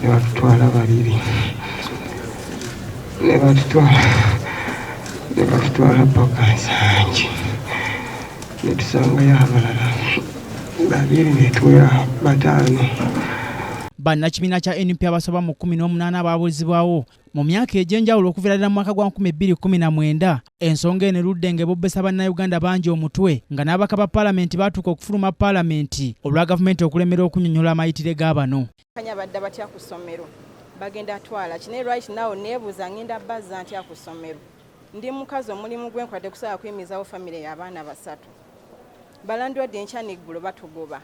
Ne batutwala babiri, ne batutwala, ne batutwala paka Nsangi, ne tusangayo abalala babiri, ne tuwera bataano. Bannakibiina kya NUP abasoba mu 18 abaabuzibwawo mu myaka egy'enjawulo okuviira ddala mu mwaka gwa 2019. Ensonga eno erudde ng'ebobbesa Bannayuganda bangi omutwe, nga n'ababaka ba paalamenti baatuuka okufuluma paalamenti olwa gavumenti okulemera okunnyonnyola amayitire ga bano. Kanya badda batya ku ssomero? Bagenda twala kine. Right now neebuuza, ngenda bazza ntya ku ssomero? Ndi mukazi, omulimu gwenkola tegusobola kuyimizawo famire y'abaana basatu. Ba landlord enkya neggulo batugoba.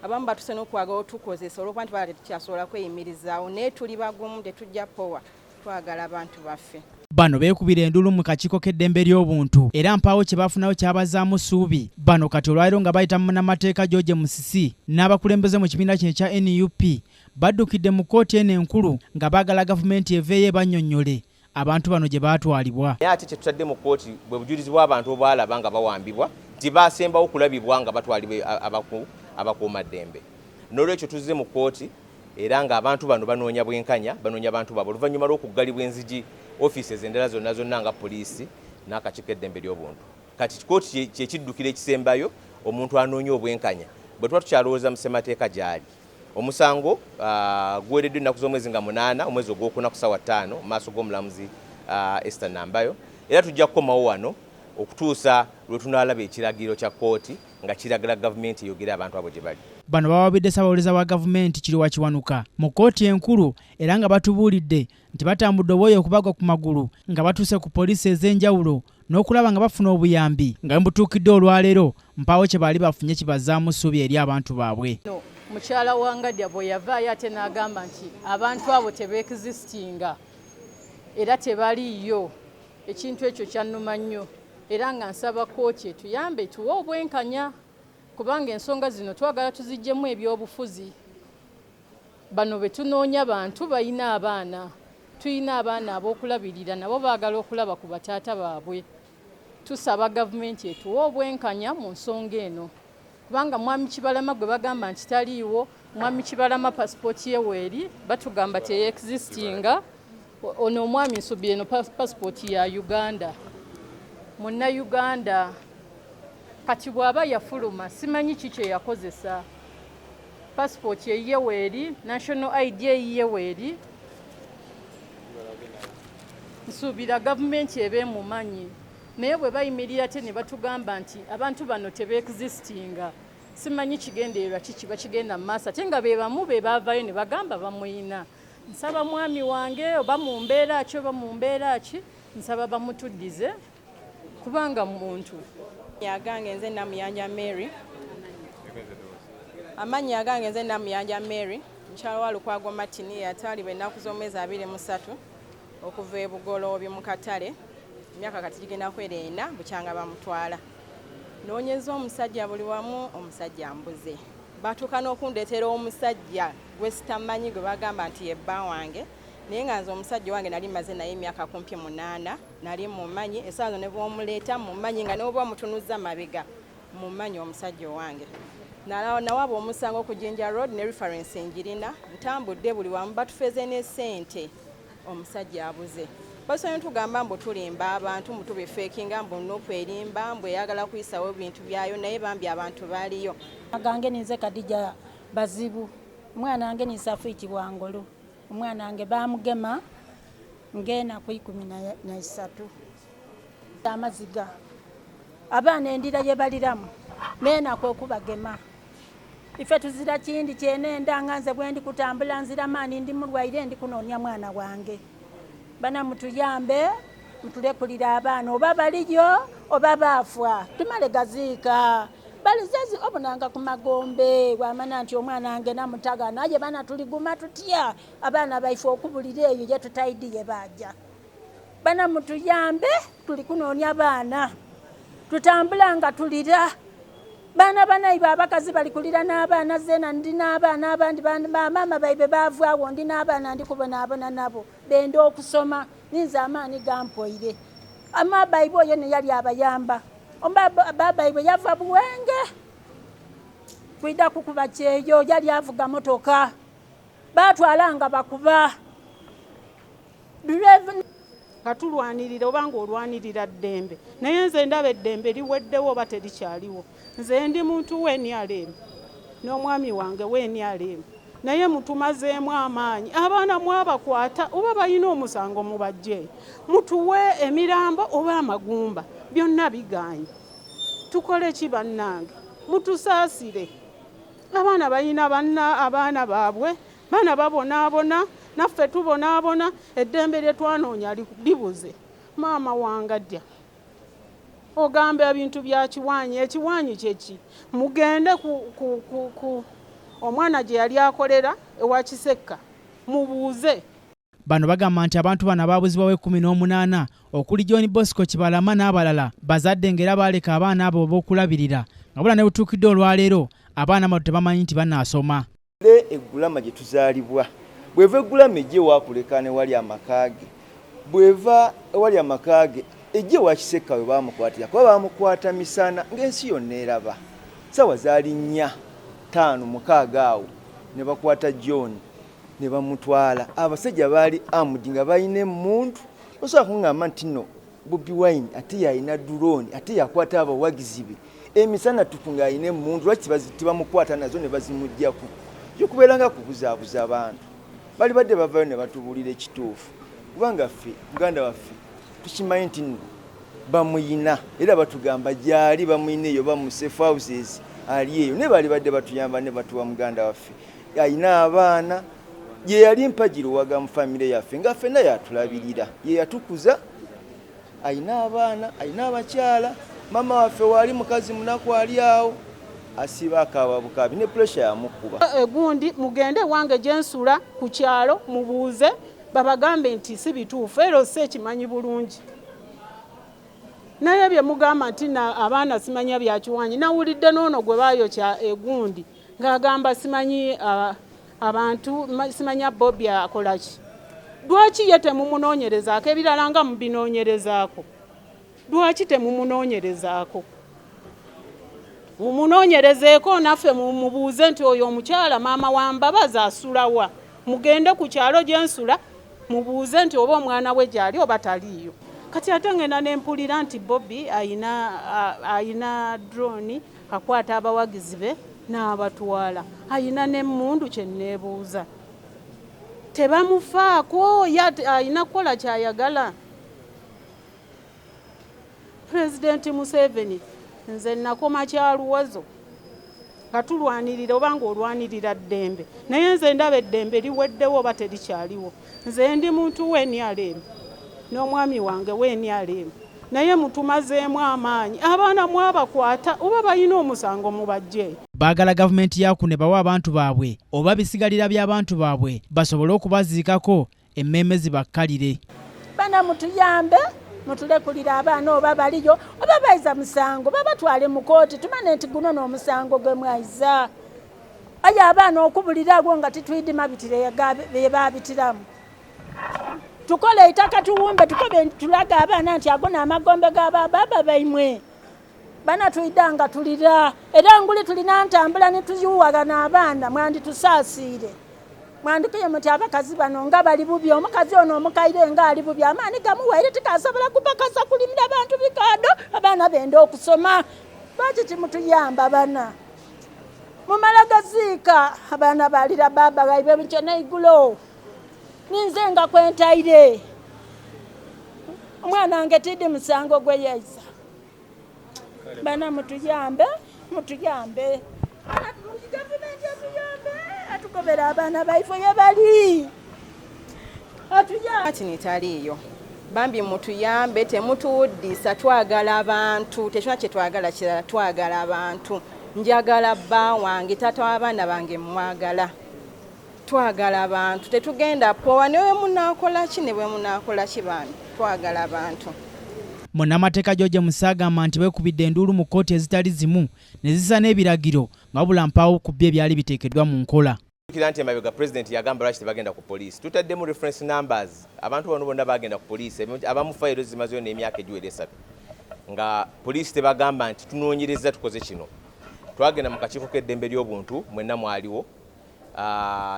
Abamu batuse n'okwagala otukozesa olwokuba nti bala tetukyasobola kweyimirizaawo, naye tuli bagumu, tetujja powa, twagala abantu baffe. Bano beekubira enduulu mu kakiiko k'eddembe ly'obuntu, era mpaawo kye bafunayo kyabazaamu ssuubi. Bano kati olwaleero nga bayita mu munnamateeka George Musisi n'abakulembeze mu kibiina kino ekya NUP, baddukidde mu kkooti eno enkulu nga baagala gavumenti eveeyo ebannyonnyole abantu bano gye baatwalibwa. Naye ate kyetutadde mu kkooti bwe bujulizi bw'abantu obwalaba nga bawambibwa, nti basembawo kulabibwa nga batwalibwa abakuumaddembe. N'olwekyo tuzze mu kkooti, era ng'abantu bano banoonya bwenkanya, banoonya bantu baabwe oluvannyuma lw'okuggalibwa enzigi ofiises endala zonna zonna nga poliisi n'akakiiko k'eddembe ly'obuntu. Kati kkooti kyekiddukiro ekisembayo omuntu anoonya obwenkanya. Bwe tuba tukyalowooza mu ssemateeka gy'ali, omusango guweereddwa ennaku z'omwezi nga 8, omwezi ogwokuna, ku ssaawa 5, mu maaso g'omulamuzi Esther Nambayo, era tujja kukomawo wano okutuusa lwe tunaalaba ekiragiro kya kkooti nga kiragira gavumenti eyogere abantu abo gye bali. Bano bawabidde ssabawolereza wa gavumenti Kiryowa Kiwanuka mu kkooti enkulu, era nga batubuulidde nti batambudde obwoya okubagwa ku magulu nga batuuse ku poliisi ez'enjawulo n'okulaba nga bafuna obuyambi, nga bwe butuukidde olwaleero mpaawo kye baali bafunye kibazaamu ssuubi eri abantu baabwe. No, mukyala wa Ngadya bwe yavaayo ate n'agamba nti abantu abo tebeexistinga era tebaliiyo, ekintu ekyo kyannuma nnyo, era nga nsaba kkooti etuyambe, tuwe obwenkanya, kubanga ensonga zino twagala tuziggyemu ebyobufuzi. Bano be tunoonya bantu balina abaana, tulina abaana ab'okulabirira, nabo baagala okulaba ku bataata baabwe. Tusaba gavumenti etuwe obwenkanya mu nsonga eno, kubanga mwami Kibalama gwe bagamba nti taliiwo, mwami Kibalama pasipooti ye weeri, batugamba teyeexistinga. Ono omwami Nsubi, eno pasipooti ya Uganda, Munnayuganda. Kati bw'aba yafuluma, simanyi ki kye yakozesa. Pasipooti eyiye weeri, national ID eyiye weeri. Nsuubira gavumenti eba emumanyi, naye bwe bayimirira ate ne batugamba nti abantu bano tebeexistinga, simanyi kigendererwa ki kiba kigenda mu maaso, ate nga be bamu be baavaayo ne bagamba bamuyina. Nsaba mwami wange, oba mu mbeera ki, oba mu mbeera ki, nsaba bamutuddize, kubanga muntu. Agange nze Namuyanja Mary. Amannya agange nze Namuyanja Mary, mukyala wa Lukwago Martin, yatwalibwa ennaku z'omwezi 23 okuva e Bugoloobi mu katale. Emyaka kati gigenda kwera 4 bukyanga bamutwala. Noonyeza omusajja buli wamu, omusajja mbuze. Batuuka n'okundeetera omusajja gwe sitamanyi, gwe bagamba nti ye bba wange, naye nga nze omusajja wange nali maze naye emyaka kumpi 8, nali mumanyi. Essaawa zo ne bw'omuleeta mumanyi, nga n'oba omutunuza mabega mumanyi omusajja owange. Nawaba omusango ku Jinja Road ne reference njirina. Ntambudde buli wamu, batufeze ne ssente, omusajja abuze. Basobola tugamba mbu tulimba abantu, mbu tubifeekinga, mbu NUP erimba, mbu eyagala kuyisawo ebintu byayo, naye bambi abantu baaliyo. Agange ninze Kadija Bazibu. Omwana wange ni Safiiki Bwangolo. Omwana wange bamugema ng'enaku 13. Amaziga abaana endira ye baliramu n'enaku okubagema. Ife tuzira kindi kyenenda, nga nze bwendi kutambula nzira maani, ndi mulwaire, ndi kunoonya mwana wange. Bana mutuyambe, mutulekulira abaana, oba baliyo oba baafwa, tumale gaziika balizezi obonanga ku magombe wamana nti omwana wange namutaga. Naye bana tuliguma tutya abaana baife okubulira eyo ye tutaidiye baja? Bana mutuyambe, tuli kunoonya baana, tutambula nga tulira baana banaibe. Abakazi bali kulira n'abaana, zena ndi n'abaana abandi bamaama baibe baavaawo. Ndi n'abaana, ndi kubonaabona nabo, benda okusoma, ninze amaani gampoire. Amabaibwe oyo neyali abayamba, babaibwe yava Buwenge kwida kukuba kyeyo, yali avuga motoka. Batwala nga bakuba. Nga tulwanirira oba ng'olwanirira ddembe, naye nze ndaba eddembe liweddewo oba terikyaliwo. Nze ndi muntu w'NRM n'omwami wange w'NRM, naye mutumazeemu amaanyi. Abaana mwabakwata oba balina omusango mubajje, mutuwe emirambo oba amagumba, byonna biganye. Tukole ki bannange? Mutusaasire. Abaana balina banna, abaana baabwe, baana babonaabona, naffe tubonaabona, eddembe lye twanoonya libuze. Maama Wangadya, ogamba ebintu bya kiwaanyi, ekiwaanyi kyeki? Mugende ku omwana gye yali akolera ewa Kisekka, mubuuze. Bano bagamba nti abantu bano abaabuzibwawo 18 okuli John Bosco Kibalama n'abalala bazadde ng'era baaleka abaana abo b'okulabirira, nga bula ne butuukidde olwaleero abaana bano tebamanyi nti banaasoma. Le eggulama gye tuzaalibwa, bw'eva eggulama ejja ewakuleka ne wali amaka ge, bw'eva ewali amaka ge ejja ewa Kisekka we baamukwatira, kuba baamukwata misana ng'ensi yonna eraba. Ssaawa zaali 4, 5, 6 awo ne bakwata John ne bamutwala. Abasajja baali armed nga balina emmundu. Osobola kuŋŋamba nti nno Bobi Wine ate yalina drone, ate yakwata abawagizi be emisana ttuku ng'alina emmundu, lwaki tebamukwata nazo ne bazimuggyako? Kyo kubeera nga kubuzaabuza abantu. Bali badde bavayo ne batubuulira ekituufu, kubanga ffe muganda waffe tukimanyi nti nno bamuyina, era batugamba gyali bamuyina eyo, bamu safe houses ali eyo, naye bali badde batuyamba ne batuwa muganda waffe alina abaana. Ye yali mpagiruwaga mu famire yaffe, nga ffenna yatulabirira, ye yatukuza. Alina abaana, alina abakyala. Maama waffe waali mukazi munaku, ali awo asiba akaaba bukaabi ne pressure yamukuba. Egundi mugende wange gyensula ku kyalo mubuuze, babagambe nti si bituufu, era osi ekimanyi bulungi. Naye bye mugamba nti abaana simanya bya kiwanyi, nawulidde n'ono gwe baayokya egundi ng'agamba simanyi abantu simanya Bobi akola ki. Lwaki ye temumunoonyerezaako? Ebirala nga mubinoonyerezaako, lwaki temumunoonyerezaako? Mumunoonyerezeeko naffe, mumubuuze nti oyo omukyala maama wa Mbabazi asulawa. Mugende ku kyalo gyensula mubuuze nti oba omwana we gyali oba taliiyo. Kati ate ngenda nempulira nti Bobi ayina drone akwata abawagizi be n'abatwala, ayina n'emmundu. Kye neebuuza, tebamufaako? Ye ayina kukola kyayagala. Pulezidenti Museveni, nze nakoma kyaluwazo nga tulwanirira oba ng'olwanirira ddembe, naye nze ndaba eddembe liweddewo oba terikyaliwo. Nze ndi muntu w'NRM n'omwami wange w'NRM, naye mutumazeemu amaanyi. Abaana mwabakwata oba balina omusango mubajje. Baagala gavumenti ya kuno ebawe abantu baabwe oba bisigalira by'abantu baabwe basobole okubaziikako, emmeeme zibakkalire. Bana mutuyambe, mutulekulira abaana, oba baliyo oba baiza musango babatwale mu kooti, tumane nti guno n'omusango gwe mwaiza. Aye abaana okubulira ago nga titwidima bitire bye babitiramu. Tukole eitaka tuwumbe, tukobe tulaga abaana nti ago n'amagombe ga baababa baimwe. Bana twida nga tulira era nguli tulina ntambula netuyuwagana abaana. Mwanditusaasiire, mwandikuye muti abakazi bano nga bali bubi, omukazi ono omukaire nga ali bubi, amaani gamuwaire tikasobola kupakasa kulimira bantu bikado, abaana benda okusoma. Lwaki timutuyamba bana? Mumala gaziika abaana, balira baba baibwe bukyo neigulo. Ninze nga kwentaire omwana wange tidi musango gwe yaiza. Bana mutuyambe, mutuyambe, gavumenti atuyambe, atugobera abaana baife ye bali, atuyambe. Martin taliiyo. Bambi mutuyambe, temutuwuddisa, twagala abantu, tekina kye twagala kirala, twagala abantu. Njagala bba wange, taata w'abaana bange mwagala. Twagala abantu, tetugenda powa ne bwe munaakola ki, ne bwe munaakola ki, bambi twagala abantu. Munnamateeka George Musa agamba nti beekubidde enduulu mu kkooti ezitali zimu ne zisa n'ebiragiro, nga wabula mpaawo ku byo ebyali biteekeddwa mu nkola. Jjukira nti emabega Pulezidenti yagamba lwaki tebagenda ku poliisi. Tutaddemu reference numbers. Abantu bano bonna bagenda ku poliisi, abamu fayiro zimazeyo n'emyaka egiwera 3 nga poliisi tebagamba nti tunoonyereza, tukoze kino. Twagenda mu kakiiko k'eddembe ly'obuntu, mwenna mwaliwo.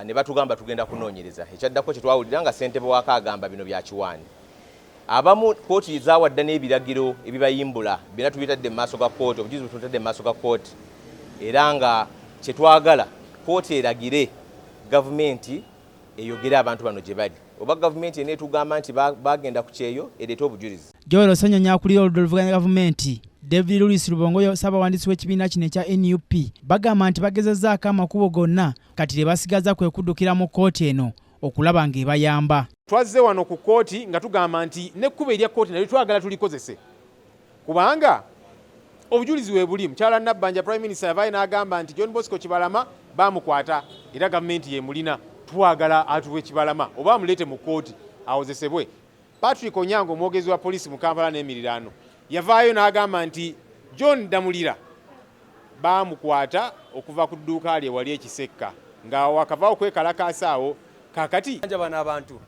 Ne batugamba tugenda kunoonyereza. Ekyaddako kye twawulira nga ssentebe waako agamba bino bya kiwaani. Abamu kkooti zaawadda n'ebiragiro ebibayimbula, byonna tubitadde mu maaso ga kkooti, obujulizi bututadde mu maaso ga kkooti, era nga kye twagala kkooti eragire gavumenti eyogere abantu bano gye bali, oba gavumenti eneetugamba nti bagenda ku kyeyo ereete obujulizi. Joel Ssenyonyi akulira oludda oluvuganya gavumenti, David Louis Lubongoya ssaabawandiisi w'ekibiina kino ekya NUP bagamba nti bagezezzaako amakubo gonna, kati lye basigaza kwe kuddukira mu kkooti eno okulaba ng'ebayamba. Twazze wano ku kkooti nga tugamba nti n'ekkubo erya kkooti nalyo twagala tulikozese, kubanga obujulizi we buli. Mukyala Nabbanja, Prime Minister yavaayo n'agamba nti John Bosco Kibalama baamukwata era gavumenti yemulina, twagala atuwe Kibalama oba amuleete mu kkooti awozesebwe. Patrick Onyango, omwogezi wa poliisi mu Kampala n'emiriraano, yavaayo n'agamba nti John Damulira baamukwata okuva ku dduuka lye wali ekisekka nga wakavaawo kwekalakaasa awo. Kaakati bano abantu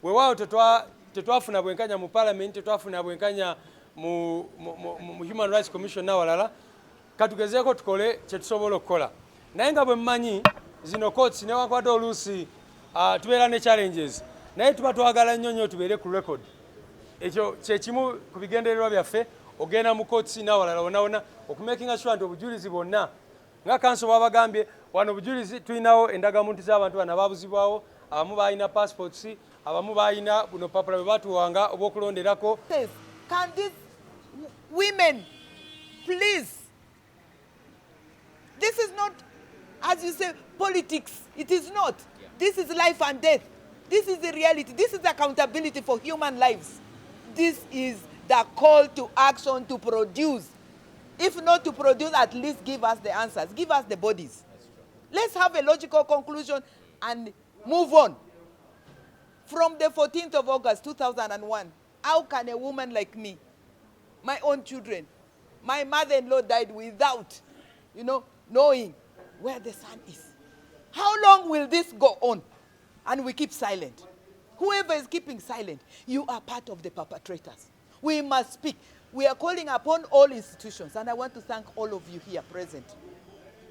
weewaawo tetwafuna bwenkanya mu parliament, tetwafuna bwenkanya mu Human Rights Commission n'awalala. Katugezeeko tukole kyetusobola okukola, naye nga bwe mmanyi zino courts, newankubadde oluusi tubeera ne challenges, naye tuba twagala nnyo nnyo tubeere ku record. Ekyo kyekimu ku bigendererwa byaffe, ogenda mu courts n'awalala wonna wonna okumakinga sure nti obujulizi bwonna, nga counsel bwabagambye wano, obujulizi tulinawo, endagamuntu z'abantu bano ababuzibwawo, abamu balina passports, abamu balina buno papula bwe batuwanga obw'okulonderako. Can these women please? This is not, as you say, politics. It is not. This is life and death. This is the reality. This is accountability for human lives. This is the call to action to produce. If not to produce, at least give us the answers. Give us the bodies. Let's have a logical conclusion and move on. From the 14th of August 2001, how can a woman like me, my own children, my mother-in-law died without knowing where the son is? How long will this go on? And we keep silent. Whoever is keeping silent, you are part of the perpetrators. We must speak. We are calling upon all institutions, and I want to thank all of you here present,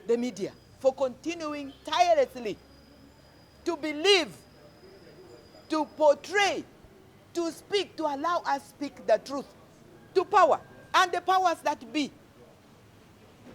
the media, for continuing tirelessly to believe, to portray, to speak, to allow us speak the truth to power and the powers that be.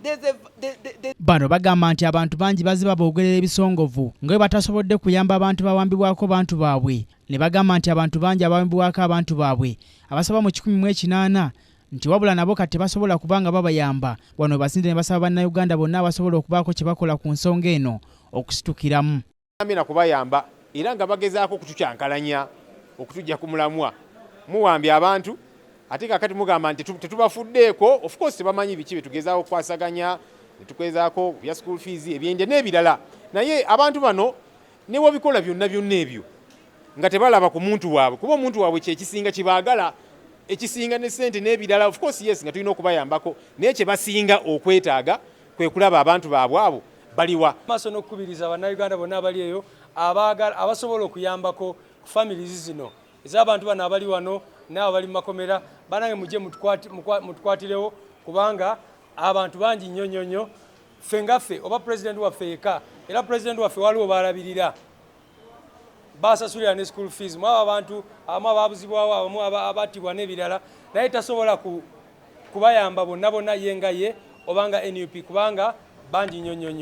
There's a, the, Bano bagamba nti abantu bangi bazze baboogerera ebisongovu nga bwe batasobodde kuyamba abantu bawambibwako bantu baabwe, ne bagamba nti abantu bangi abawambibwako abantu baabwe abasoba mu 180, nti wabula nabo kati tebasobola kubanga babayamba. Wano basinze ne basaba bannayuganda bonna abasobola okubaako kye bakola ku nsonga eno okusitukiramu. Na kubayamba era nga bagezaako okutukyankalanya, okutujja ku mulamwa. Muwambye abantu, ate kakati mugamba nti tetubafuddeeko. Of course tebamanyi biki byetugezaako okukwasaganya, netugezaako bya school fees, ebyendya n'ebirala, naye abantu bano ne wabikola byonna byonna ebyo nga tebalaba ku muntu waabwe, kuba omuntu waabwe kyekisinga kibaagala, ekisinga ne sente n'ebirala. Of course, yes, nga tulina okubayambako, naye kye basinga okwetaaga kwe kulaba abantu baabwe abo baliwa. Maaso n'okukubiriza bannayuganda bonna abali eyo abaagala, abasobola okuyambako ku families zino ez'abantu bano abali wano n'abo bali mu makomera, banange mujje mutukwatirewo, kubanga abantu bangi nnyo nnyo nnyo. Ffe nga ffe oba pulezidenti waffe yekka, era pulezidenti waffe waliwo balabirira, basasulira ne school fees mu abo abantu abamu ababuzibwawo, abamu abattibwa n'ebirala, naye tasobola kubayamba bonna bonna ye nga ye oba nga NUP, kubanga bangi nnyo nnyo nnyo.